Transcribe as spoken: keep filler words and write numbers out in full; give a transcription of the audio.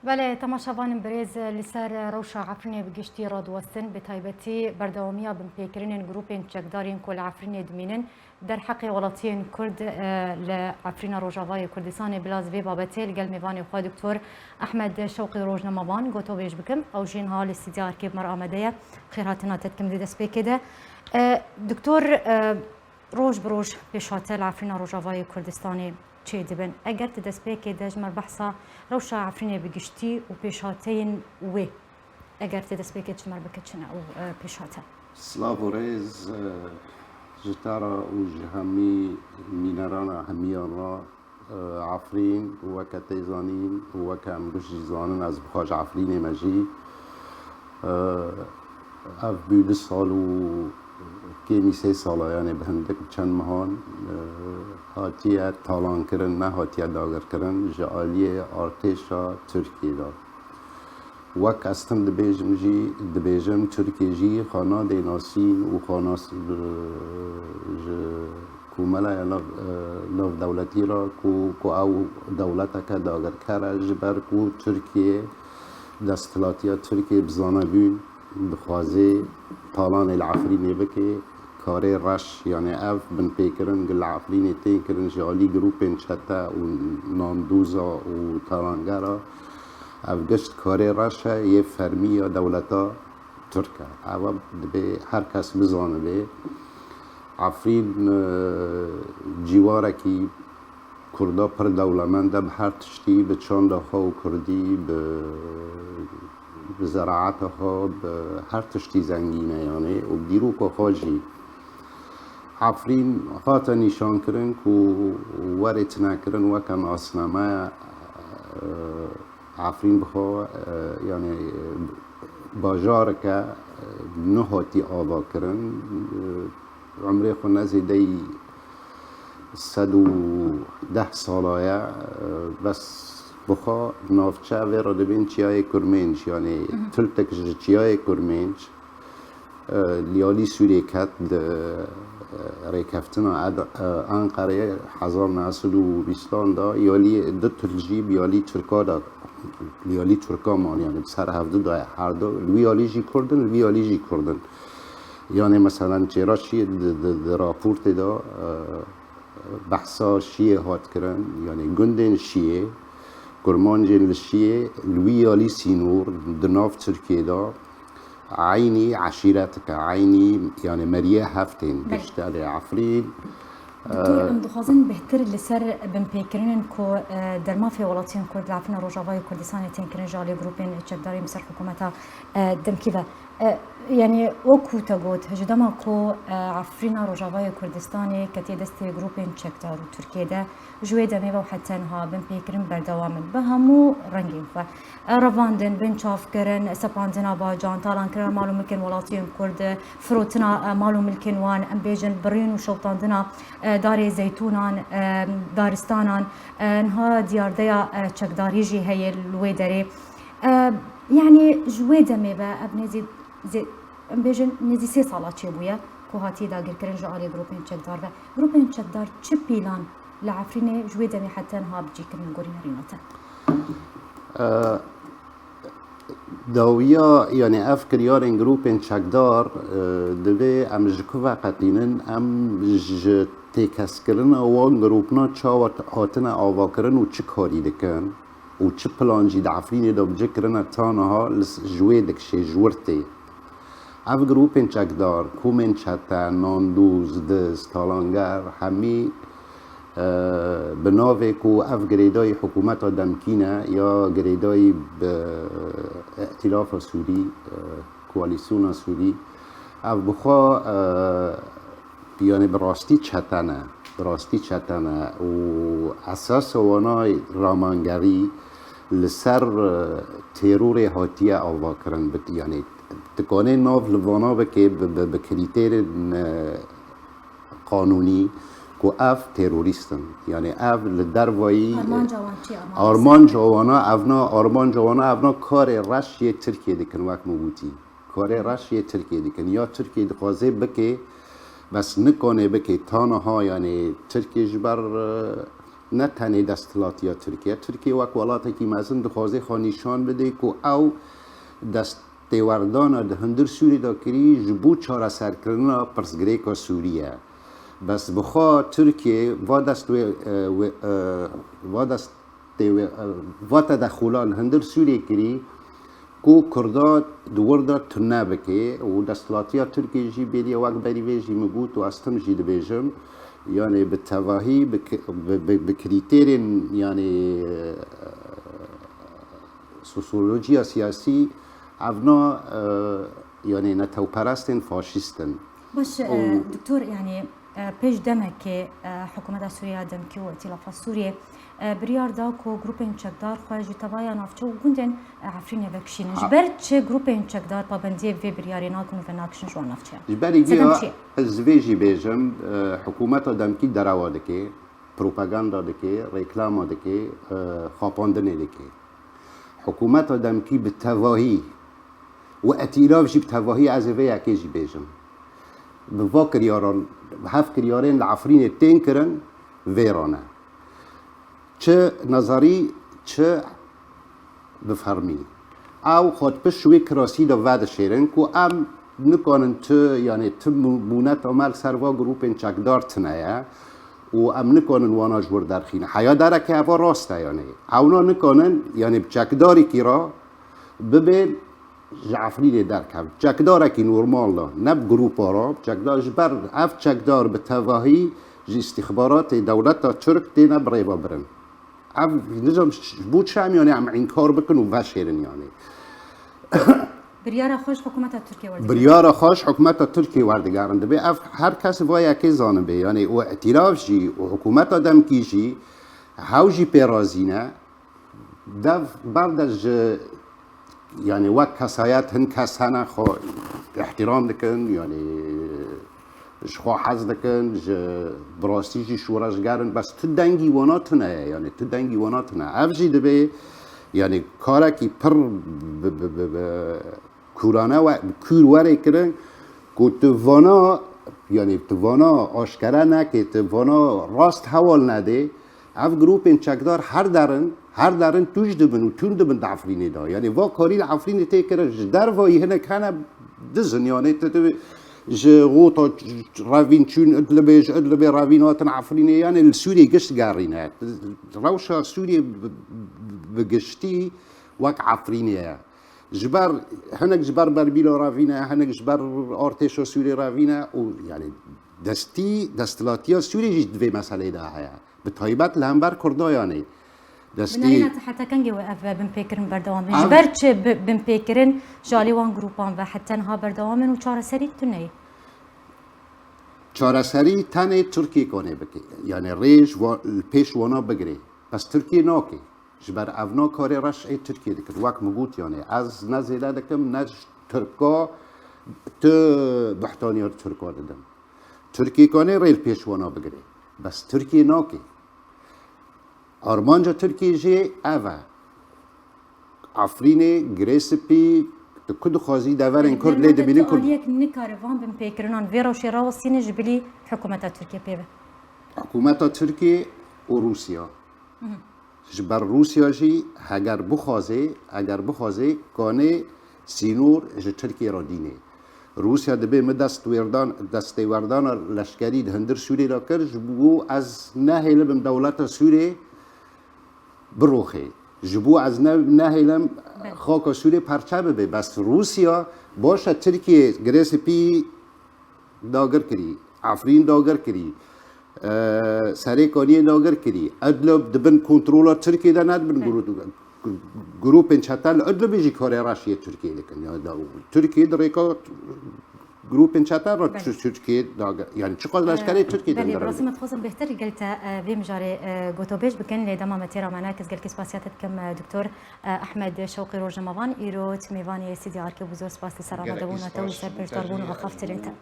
Belê, temaşevanên birêz, li ser rewşa Efrînê bi giştî radiwestin, bi taybetî berdewamiya binpêkirinên grûpên çekdarên ku li Efrînê dimînin, derheqê welatiyên Kurd, e, li Efrîna Rojavayê Kurdistanê. Bila ez vê babetê li gel mêvanê xwe Doktor Ehmed Şewqî Rojnamevan gotobêj bikim. Ew jî niha li stûdya erkê bi me re amade ye. Xêrhatina te dikim di destpêkê de. E, Doktor, e, Roj bi roj pêşhate li Efrîna Rojavayê Kurdistanê çêdibin. Eger tu destpêkê de ji me re behsa rewşa Efrînê bi giştî û pêşhateyên wê, eger tu destpêkê ji me re bike çi ne û, e, pêşhate? Silav û rêz, e, ji te re û ji hemî mînerana hemiyan re. E, Efrîn, weke tê zanîn û weke em giş jî zanin, ez bixwe ji Efrînê me jî. E, ev bû du sal û kêmî sê sala, yanê bi hindik, bi çend mehan, e, hatiye talankirin, nehatiye dagirkirin ji aliyê artêşa Tirkiyê de. Wek ez tim dibêjim jî, dibêjim, Tirkiye jî xwe nadê nasîn û xwe nas-, ji komelaya nav, navdewletî re ku, ku ew dewleteke dagirker e, ji ber ku Tirkiye, desthilatiya Tirkiye bi zanebûn dixwaze talanê li Efrînê bike, karê reş, yanê ev binpêkirin li Efrînê tên kirin ji alî grûpên çete û nandoza û talangera. Ev gişt karê reş e yê fermî ya dewleta Tirk e. Ev dibê her kes bizanibe. Efrîn, e, cîwarekî Kurda pir dewlemend e bi her tiştî, bi çanda xwe û Kurdî, bi, bi zeraeta xwe, bi her tiştî zengîn e, yanê, û bi dîroka xwe jî. Efrîn hate nîşankirin ku werê tinekirin weke nasname, e, Efrîn bi xwe, e, yanî, e, bajareke, e, nehatî avakirin. E, umrê xwe ne zêdeyî sed û deh sala ye. E, bes bi xwe navçe vê re dibên Çiyayê Kurmênc, yanî Mhm. Tultik ji Çiyayê Kurmênc. E, li alî Sûriyê ket di, e, rêkeftina Ed-, e, Enqereyê hezar neh sed û bîstan de, yalî du til jî bi yalî Tirka de, li alî Tirka man, yanî bi ser hevdu daye her du, li wî alî jî Kurd in, li wî alî jî Kurd in. Yanî meselen Çêra Şiyê di, di, di raportê de, e, behsa Şiyê hat kirin, yanî gundên Şiyê, Kurmancên li Şiyê, li wî alî sînor, di nav Tirkiyê de, eynî eşîretik e, eynî, yanî meriyê hev tên Belê. Gişt, Elê Efrîn. Doktor, E, em dixwazin bêhtir li ser binpêkirinên ku, e, dermafê welatiyên Kurd li Efrîna Rojavayê Kurdistanê tên kirin ji alî grûpên çekdarên bi ser hikûmeta, e, demkî ve. E, yanî wekû te got, ji dema ku, e, Efrîna Rojavayê Kurdistanê ketiye destê grûpên çekdar û Tirkiyê de, ji wê demê ve û heta niha binpêkirin berdewam in bi hemû rengên xwe. E, revandin, binçavkirin, sepandina bacan, talankirina mal û milkên welatiyên Kurd, firotina, e, mal û milkên wan, em bêjin birîn û şewitandina, e, darê zeytûnan, e, daristanan, e, niha diyardeya, e, çekdarî jî heye li wê derê. E, yanî ji wê demê ve ev nêzî zê-, em bêjin nêzî sê sala çêbûye ku hatiye dagirkirin ji alî grûpên çekdar ve. Grûpên çekdar çi pîlan li Efrînê ji wê demê heta niha bi cî kirin li gorî nerîna te? E, dawiya, yanî ev kiryarên grûpên çekdar, e, divê em ji ku veqetînin, em ji têkeskirina wan grûpna çawa hatine avakirin û çi karî dikin û çi plan jî di Efrînê de bi cih kirine ta niha li s-, ji wê dikişê, ji wir tê. Ev grûpên çekdar, komên çete, nandoz, diz, talanger, hemî, e, bi navê ku ev girêdayî hikûmeta demkî ne ya girêdayî bi Îtîlafa Sûrî, e, koalîsyona Sûrî, ev bi xwe, e, yanî bi rastî çete ne, bi rastî çete ne û esasa wana ramangerî li ser, e, terorê hatiye avakirin, bi, yanî dikane nav li vana bike bi, bi, bi krîterên, e, qanûnî ku ev terorîst in. Yanî ev li dervayî, Armanca wan çi ye? Armanca wana evna, armanca wana evna karê reş yê Tirkiyê dikin, wek min gotî. Karê reş yê Tirkiyê dikin. Ya Tirkiyê dixwaze bike, bes nikane bike. Ta niha, yanî Tirkiye ji ber, e, Ne tenê desthilatiya Tirkiye. Tirkiye wek welatekî mezin dixwaze xwe nîşan bide ku ew destêwerdana di hundir Sûriyê de kirî ji bo çareserkirina pirsgirêka Sûrî ye. Bes bi xwe Tirkiye va dest wê, e, wê, e, va destê wê, e, va tedexula li hundir Sûriyê kirî ku Kurda di wir de tune bike û desthilatiya Tirkiye jî bêriya wek berî vê jî min got û ez tim jî dibêjim, yanê bi tevahî, bi ki-, bi, bi, bi krîterên, yanê, e, sosyolojiya siyasî, evna, e, yanê netewperestên faşîst in. Baş, e, Û doktor, yanî, e, pêş demekê, e, hikûmeta Sûriye ya demkî û Îtîlafa Sûriyê, e, biryar da ku grûpên çekdar xwe ji tevaya navçe û gundên, e, Efrînê vekişînin. Ha. Ji ber çi grûpên çekdar pabendiyê vê biryarê nakin û venakişin ji wan navçeyan? Ji berî Sedem vê çi ye? Ez vê jî bêjim, e, hikûmeta demkî derewa dike, propaganda dike, reklama dike, e, xapandinê dike. Hikûmeta demkî bi tevahî û Etîlav jî bi tevahî, ez ê vê yekê jî bêjim. Bi va kiryaran, bi hev kiryarên li Efrînê tên kirin, vê re ne. Çi nezerî, çi bi fermî. Ew xwe di pişt wê kirasî de vedişêrin ku em nikanin tu, yanê tu mû-, mûneta me li ser va grûpên çekdar tune ye û em nikanin wana ji wir derxînin. Heya dereke eva rast e, yanê. Ewna nikanin, yanê bi çekdarekî re bibên ji Efrînê derkevin. Çekdarekî normal de, ne bi grûpa re, çekdar ji ber ev çekdar bi tevahî ji îstîxbaratê dewleta Tirk têne birêvebirin. Ev nizam ji bo çi em, yanî, em înkar bikin û veşêrin, yanî. Biryara xwe ji hikûmeta Tirkiye werdigerin. Biryara xwe ji hikûmeta Tirkiye werdigerin. Dibê ev her kes va yekê zanibe, yanî, û Îtîlaf jî û hikûmeta demkî jî hew jî pê razî ne. Dev berde ji, yanî, wek kesayet hin kes hene xwe îhtîram dikin, yanî ji xwe hez dikin, ji bi rastî jî şoreşger in, bes tu dengî wana tune ye, yanî tu dengî wana tune. Ev jî dibê, yanî karekî pir bi, bi, bi, bi kûrane we, kûr were kirin ku tu vana, yanî tu vana aşkere neke, tu vana rast heval nedê, ev grûpên çekdar her derin, her derin tûj dibin û tûn dibin di Efrînê de. Yanî va karî li Efrînê tê kirin, ji dervayî hinek hene dizin, yanî tu, tu ji Xûta revîn çûn Idlibê, ji Idlibê revîn hatin Efrînê, yanî li Sûriyê gişt gerîne. Rewşa Sûriyê bi, bi, bi giştî wek Efrînê ye. Ji ber, hinek ji ber Berbîla re vîne, hinek ji ber artêşa Sûrê re vîne û, yanî, destî, desthilatiya Sûrê jî di vê meseleyê de heye. Bi taybet li hember Kurda, yanî. Destî Binêrîna te heta kengê wê ev binpêkirin berdewam bin? Ji Ev ber çi bi-, binpêkirin ji alî wan grûpan ve heta niha berdewam in û çareserî tune ye? Çareserî tenê Tirkiyê kanê bike. Yanî rê ji wa-, li pêş wana bigire. Bes Tirkiye nake. Ji ber ev nakare reş ê Tirkiye dikin. Wek min got, yanî ez ne zêde dikim, ne ji Tirka tu buhtaniya Tirka didim. Tirkiye kanê rê li pêş wana bigire. Bes Tirkiye nake. Armanca Tirkiye jê ev e. Efrînê, Girê Spî, tu ku dixwazî deverên Yanî Kurd lê dibînin Kurd. Aliyek nikare van binpêkirinan vê rewşê rawestîne ji bilî hikûmeta Tirkiye pê ve. Hikûmeta Tirkiye û Rûsya. Ji ber Rûsya jî heger bixwaze, eger bixwaze, kanê sînor ji Tirkiye re dîne. Rûsya dibê min dest wêrdan, destêwerdana leşkerî di hundir Sûriyê de kir, ji bo ez nehêlim dewleta Sûriyê biroxê. Ji bo ez ne, nehêlim Belê. xaka Sûriyê parçe bibe. Bes Rûsya, baş e, Tirkiye Girê Spî dagir kirî, Efrîn dagir kirî, e, Serê Kaniyê dagir kirî. Idlib di bin kontrola Tirkiyê de ne, di bin Belê. gru-, grûpên çete li Idlibê jî karê reşiyê Tirkiyê dikin. Ya da Tirkiye di rêka grûpên çete re Belê. Tirkiye dagir, yani çiqas leşkerê Tirkiye Belê, dindirin. Bi rastî me dixwazim bêhtir gel te, e, vê mijarê, e, gotobêj bikin, lê dema me têra me nekir, gelkî spasiya te dikim, e, Doktor, e, Ehmed Şewqî Rojnamevan, îro tu mêvanê stûdyoya Arke bû, zor spas li ser amadebûna te û li ser pêşdarbûn û axaftirên te.